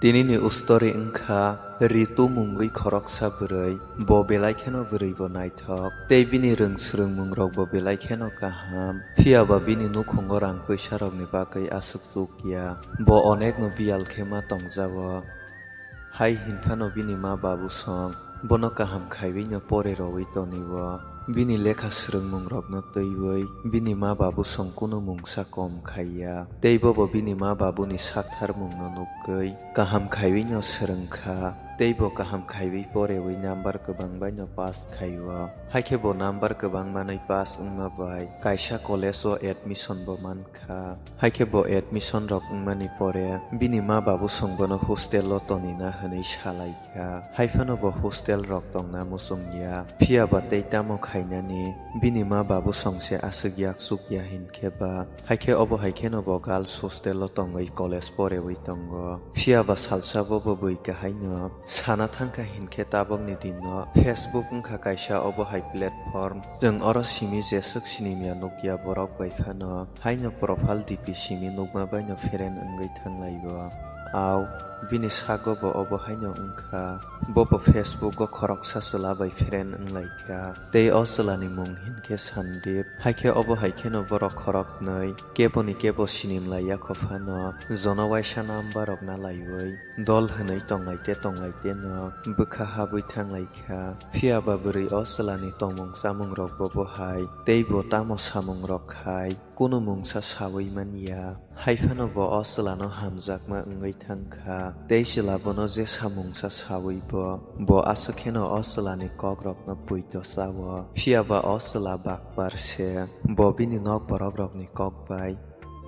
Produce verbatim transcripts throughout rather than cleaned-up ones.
Tinini ustori wngkha Ritu mungwi khoroksa bwrwi, bo belai kheno bwrwi bo naithok, tei bini rwng swrwngmungrok bo belai kheno kaham. Phiya ba bini nukhungo rang pwisarokni bagwi aswk chuk ya, bo onekno biyal khe ma tongjago. Hai hinphano bini ma babu song bono kaham khaiwi no pore rowi toniwo. Bini lekha swrwngmungrokno twiwi bini ma babu song kunu mungsa kom khaiya, tei bobo bini ma babuni saktharmungno nukgwi kaham khaiwi no swrwngkha, tei bo kaham khaiwi porewi number kwbang bai no pass khaio. Haikhe bo number kwbang manwi pass wngma bai kaisa college o admission bo mankha. Haikhe bo admission rok wngmani pore bini ma babu song bono hostel o tonina hwnwi salai kha. Haiphano bo hostel rok tongna muchung ya. Phiya ba tei tamo khainani bini ma babu song se aswk yak chuk ya hinkhe ba. Haikhe obo hai kheno bo girls hostel o tongwi college porewi tongo. Phiya ba salsa bobo bui kahaino sana thangkha hinkhe tabokni dino Facebook wngkha kaisa obo hai platform. Chwng oro simi jeswk sinimya nukya borok bai phano haino profile D P simi nukma baino friend wngwi thanglaio. Au, bini sago bo obo haino wngkha. Bobo Facebook o khoroksa chwla bai friend wnglaikha. Tei o chwlani mung hinkhe Sandeep. Haikhe obo hai kheno borok khoroknwi keboni kebo sinimlaiya kho phano jono waisa number rok nalaiwi dol hwnwi tonglaite tonglaiteno bwkha habwi thanglaikha. Phiya ba bwrwi o chwlani tongmung chamungrokbo bo hai, tei bo tamo samungrok khai kunu mungsa sawi man ya. Haiphano bo o chwlano hamjakma wngwi thang kha, tei chwla bono je samungsa sawi bo, bo aswk kheno o chwlani kokrokno poito cha-o. Phiya ba o chwla bakpar se, bo bini nok borokrokni kok bai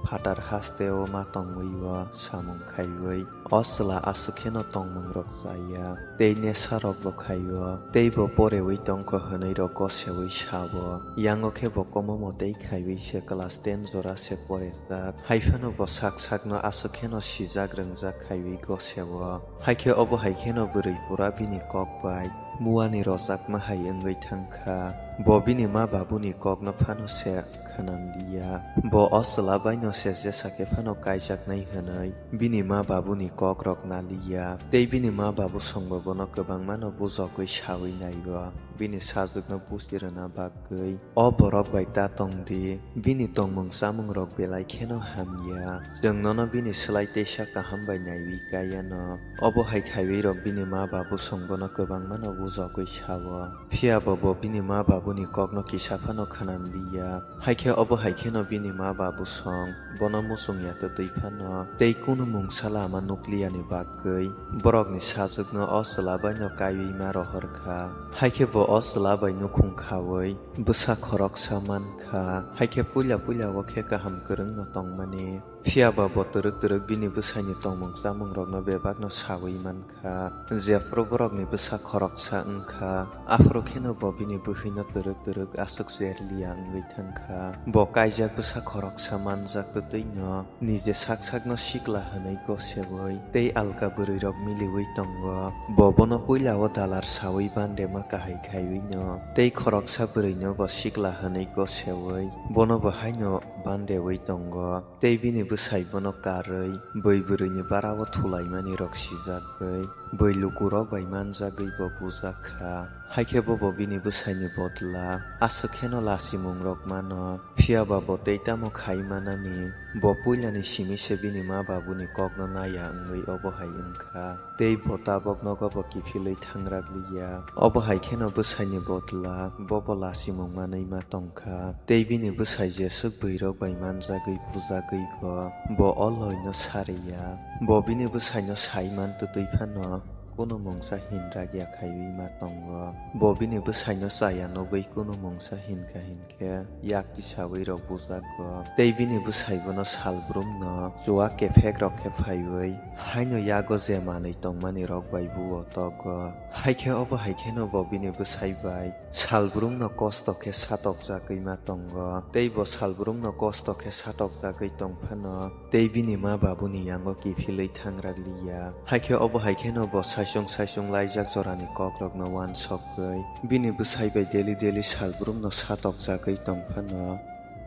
phatar haste-o ma tongwi-o samung khaiwi o chwla aswk kheno tongmungrok cha ya, tei nesarokbo khai-o, tei bo porewi tong kho hwnwi rok gosewi sa-o. Yango khe bo komomo tei khaiwi se class ten jora se porerjak. Haiphano bo sak sakno aswk kheno sijak rwngjak khaiwi goseo. Haikhe obo hai kheno bwrwi pura bini kok bai muani rojakma hai wngwi thang kha. Bo bini ma babuni kokno phano se khwnanliya. Bo o chwla baino se jesa khe phano kaijaknai hwnwi bini ma babuni kokrok naliya. Tei bini ma babu songbo bono kwbangmano bujogwi sawi nai-o, bini sajwkno buchi rwna bagwi. O borok bai ta tong di, bini tongmung chamungrok belai kheno hamya. Chwng nono bini slai teisa kaham bai naiwi kaiya no. Obo hai khaiwi rok bini ma babu song bono kwbangmano bujogwi sa-o. Phiya bo bo bini ma babuni kokno kisa phano khwnanliya. Haikhe obo hai kheno bini ma babu song bono muchung ya twtwi phano tei kunu mungsa lama nukliyani bagwi borokni sajwkno o chwla baino kaiwi ma rohor kha. Haikhe bo o chwla bai nukhung khawi bwsa khoroksa man kha. Haikhe puila puila o khe kaham kwrwngno tongmani. Phiya ba bo twrwk twrwk bini bwsaini tongmung chamungrokno bebakno sawi man kha. Jephru borokni bwsa khoroksa wng kha, aphuru kheno bo bini bwhwino twrwk twrwk aswk cherliya wngwi thang kha. Bo kaijak bwsa khoroksa manjak twtwino nije sak sakno sikla hwnwi gosewi tei alka bwrwirok miliwi tongo. Bo bono puila o dalar sawi bande ma kahai khaiwino tei khoroksa bwrwino bo sikla hwnwi gosewi bono bo haino bandewi tongo. Tei bini bwsai bono karwi bui bwrwini bara-o thulaimani rok sijagwi, bui lukurok bai manjagwi bo bujak kha. Haikhe bobo bini bwsaini bodla aswk kheno lachimungrok mano, phiya ba bo tei tamo khai manani? Bo puilani simi se bini ma babuni kokno naya wngwi obo hai wng kha. Tei bo tabok nogo bo kiphilwi thangrak liya. Obo hai kheno bwsaini bodla bobo lachimung manwi ma tong kha. Tei bini bwsai jeswk bwirok bai manjagwi bujagwi bo, bo o loino sariya. Bo bini bwsaino sai man twtwi phano kunu mungsa hinrak ya khaiwi ma tongo. Bo bini bwsaino chaya nugwi kunu mungsa hinkha hinkhe yak tisawi rok bujago. Tei bini bwsai bono salbrumno chuak kephek rok khe phaiwi haino yago je manwi tongmani rok bai buo togo. Haikhe obo hai kheno bo bini bwsai bai salbrumno kosto khe satokjagwi ma tongo. Tei bo salbrumno kosto khe satokjagwi tong phano tei bini ma babuni yango kiphilwi thangrak liya. Haikhe obo hai kheno bo saichung saichung laijak jorani kokrokno uansokgwi bini bwsai bai daily daily salbrumno satokjagwi tong phano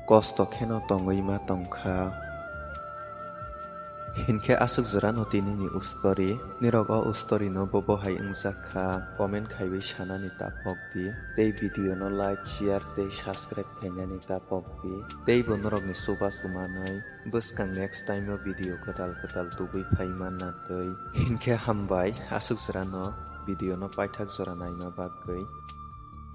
kosto kheno tongwi ma tong kha. Hinkhe aswk jora no tini ni story. Nirok o story no bo bo hai wngjak kha, comment khaiwi sanani ta pok di. Tei video no like, share tei subscribe khainani ta pok di. Tei bo norok ni chubachu manwi bwskang next time o video kwtal kwtal tubui phai manna twi. Hinkhe hambai aswk jora no video no paithak jora naima bagwi.